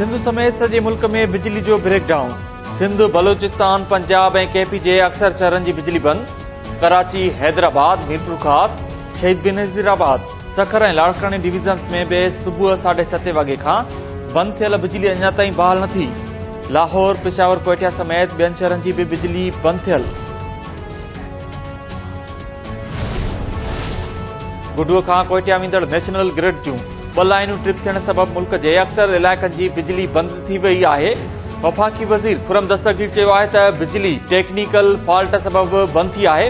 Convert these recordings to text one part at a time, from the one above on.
سنڌ سميت سڄي ملڪ ۾ بجلي جو break down, Sindh, Balochistan, Punjab ۽ K P جي اڪثر شهرن جي بجلي بند، ڪراچي، حيدرآباد، ميرپورخاص، شهيد بينظير آباد، سکر ۽ لاڙڪاڻي ڊويزنز ۾ به صبح ساڍي ستين وڳي کان بند ٿيل بجلي اڃا تائين بحال نه ٿي، لاهور، پشاور، ڪوئيٽيا سميت ٻين شهرن جي به بجلي بند ٿيل. گڊوء کان ڪوئيٽيا ويندڙ نيشنل گرڊ جون ٻه لائنون ٽرپ ٿيڻ سبب ملڪ جي اڪثر علائقن جي بجلي بند ٿي وئي آهي. وفاقي وزير خرم دستگير چيو آهي ته بجلي ٽيڪنيڪل فالٽ سبب بند ٿي آهي،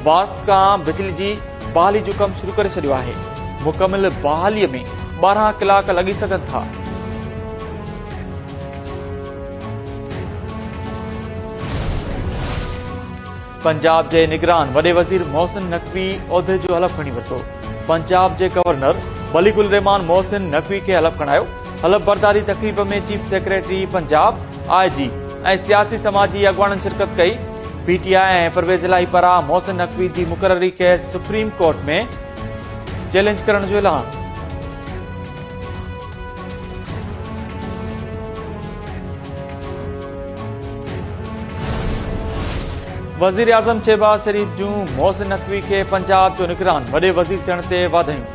واسڪام بجلي جي بحالي جو ڪم شروع ڪري ڇڏيو آهي، مڪمل بحالي ۾ 12 ڪلاڪ لڳي سگهن ٿا. پنجاب جي نگران وڏي وزير محسن نقوي عهدي جو حلف کڻي ورتو. پنجاب جي گورنر بليغ الرحمان محسن نقوي کي حلف کڻايو. حلف برداري تقريب ۾ چيف سيڪريٽري پنجاب، آء جي ۽ سياسي سماجي اڳواڻن شرڪت ڪئي. پي ٽي آء ۽ پرويز الاهي پاران محسن نقوي جي مقرري کي سپريم ڪورٽ ۾ چئلينج ڪرڻ جو اعلان. وزيراعظم شهباز شريف جون محسن نقوي کي پنجاب جو نگران وڏي وزير ٿيڻ تي واڌايون.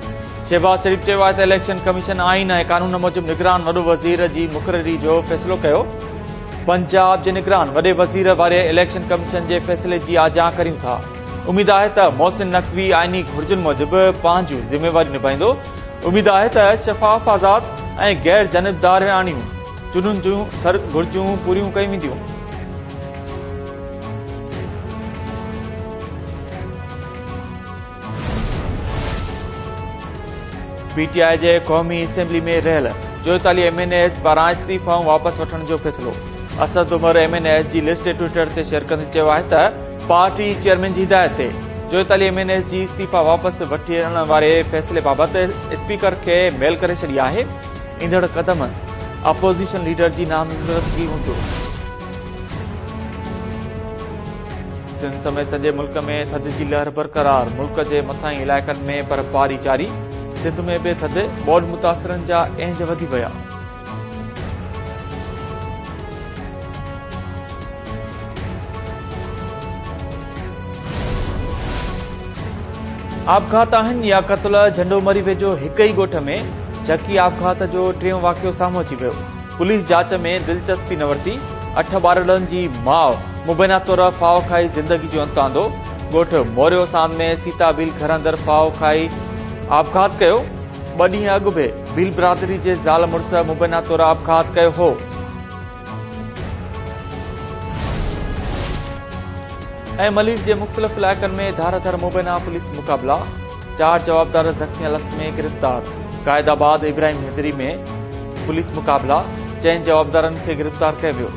شهباز شريف چيو آهي ته اليڪشن ڪميشن آئين ۽ قانون موجب نگران وڏو وزير جي مقرري جو فيصلو ڪيو. پنجاب جي نگران وڏي وزير واري اليڪشن ڪميشن جي فيصلي جي آجيان ڪريون ٿا. اميد آهي ته محسن نقوي آئيني گهرجن موجب پنهنجون ذميواريون نڀائيندو. اميد آهي ته شفاف، آزاد ۽ غير جانبدارياڻيون چونڊن جون گهرجون پوريون ڪيون وينديون. پي ٽي آء جي قومي اسيمبلي ۾ رهيل 44 ايم اين ايز پاران استعيفائون واپس وٺڻ جو فيصلو. Asad Umar M N As جي لسٽ ٽوئٽر تي شيئر ڪندي چيو آهي ته پارٽي چيئرمين جي هدايت تي 44 ايم اين ايز جي استعيفا واپس وٺڻ واري فيصلي بابت اسپيڪر کي ميل ڪري ڇڏي آهي، ايندڙ قدم اپوزيشن ليڊر جي نامزدگي هوندو. سنڌ سميت سڄي ملڪ ۾ ٿڌ جي لهر برقرار، ملڪ جي مٿانهين علائقن ۾ برفباري جاري، سنڌ ۾ به ٿڌ، ٻوڏ متاثرن جا اهنج وڌي ويا. آپگهات آهن يا قتل، جهنڊو مري ويجهو هڪ ئي ڳوٺ ۾ جهڪي آپگهات جو ٽيون واقعو سامهون اچي ويو، پوليس جاچ ۾ دلچسپي نه ورتي، اٺ ٻارڙن جي ماء مبينا طور ڦاهو کائي زندگي جو انت آندو، ڳوٺ موريو ساند ۾ سيتا ڀيل گهر اندر ڦاهو کائي آپگهات ڪيو، ٻه ڏينهن اڳ به ڀيل برادري جي زال مڙس مبينا طور آپگهات ڪيو هو. ۽ ملير جي مختلف علائقن ۾ ڌار ڌار مبينا پوليس مقابلا، چار جوابدار زخمي حالت ۾ گرفتار، قائد آباد ابراهيم حيدري ۾ پوليس مقابلا، چئن جوابدارن کي گرفتار ڪيو ويو.